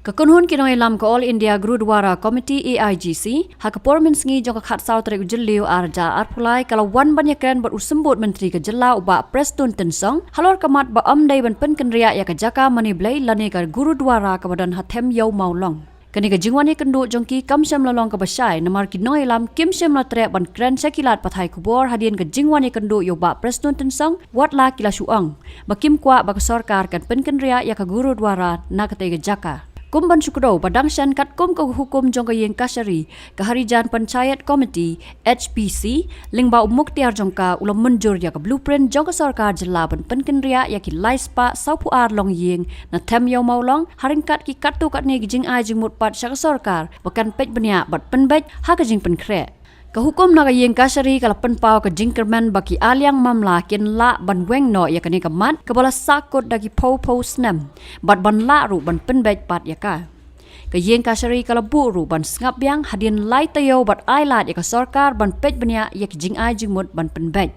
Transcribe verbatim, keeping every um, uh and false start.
Ka kynhun ki nongïalam ka All India Gurudwara Committee, A I G C, ha ka por mynsngi jong ka khatsaw tarik u Jylliew arhajar arphew lai, ka la wan ban ïakren bad u symbud myntri ka jylla u Bah Prestone Tynsong halor ka mat ba ym dei ban pynkynriah ïa ka jaka mane blei lane ka Gurudwara kaba don ha Them Ïew Mawlong. Kane ka jingwan ïakynduh jong ki kam shym la long kaba shai namar ki nongïalam kim shym la treh ban kren sha ki lad pathai khubor hadien ka jingwan ïakynduh ïa u Bah Prestone Tynsong, wat la ki la shu ong ba kim kwah ba ka sorkar kan pynkynriah ïa ka Gurudwara na katei ka jaka. Kum ban shu kdew ba dang shen katkum ka hukum jong ka ïing kashari, ka Harijan Panchayat Committee, H P C, lyngba u mukhtiar jong ka, u la mynjur ïa ka blueprint jong ka sorkar jylla ban pynkynriah ïa ki lai spah sawphew ar longïing na Them Ïew Mawlong, ha ryngkat ki katto katne ki jingai jingmut pat sha ka sorkar ba kan peit bniah bad pynbeit ha ka jingpynkhreh. Ka hukum na ka ïing kashari ka la pynpaw ka jingkyrmen ba ki aliang mamla kin lah ban weng noh ïa kane ka mat kaba la sahkut da ki phew phew snem, bad ban lah ruh ban pynbeit pat ïa ka. Ka ïing kashari ka la buh ruh ban sngap biang hadien lai taïew bad ai lad ïa ka sorkar ban peit bniah ïa ki jingai jingmut ban pynbeit.